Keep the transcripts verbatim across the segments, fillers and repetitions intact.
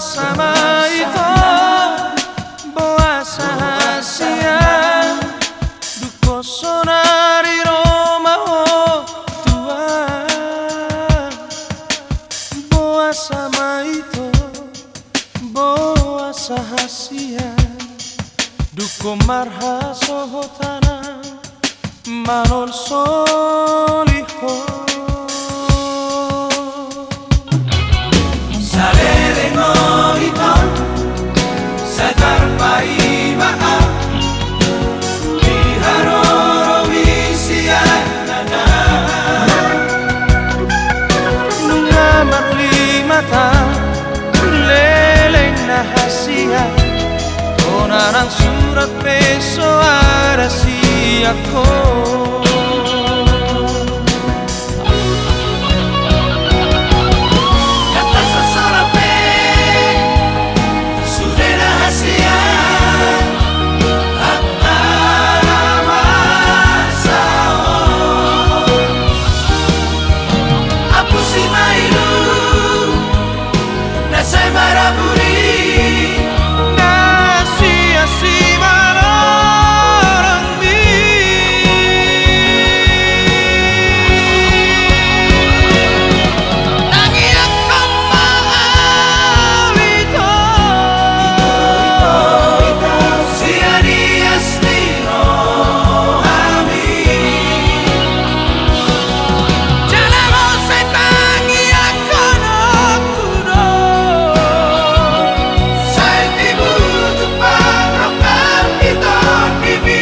Boasa ma ito, boasa hasian, dung sonari ro ma ho Tuhan. Boasa ma ito, boasa hasian, dung marhasohotan ahu manolsoli ho. Saleleng ho ito, sai tarpaima ahu di haroro ni sian na nunga marlimata, leleng na hasian. Hona nang surat pe so ada sian ho. Hata so sorat pe sude na hasian, hata na masa on. Apusi ma ilu na sai maraburi, na siasi ma lorongmi. Tangiangkon ma ahu ito, sian ias ni rohami. Jala muse tangiangkononku do, sai tibu tu pangrongkap di tondimi.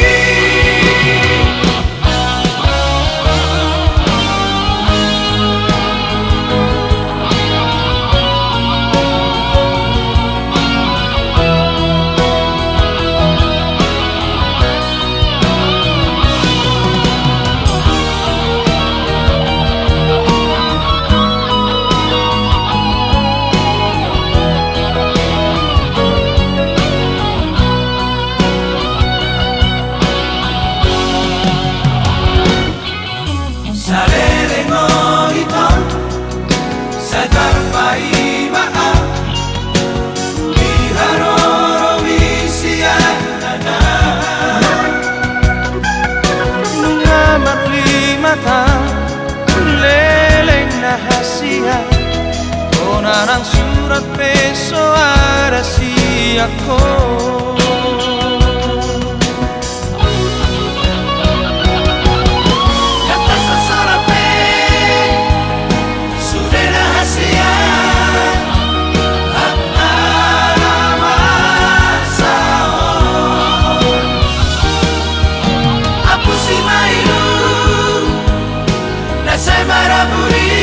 Saleleng ho ito, sai tarpaima ahu di haroro ni sian na nunga marlimata, leleng na hasian. Hona nang surat pe so ada sian ho. Hata so sorat pe sude na hasian, hata na masa on. Apusi ma ilu na sai maraburi,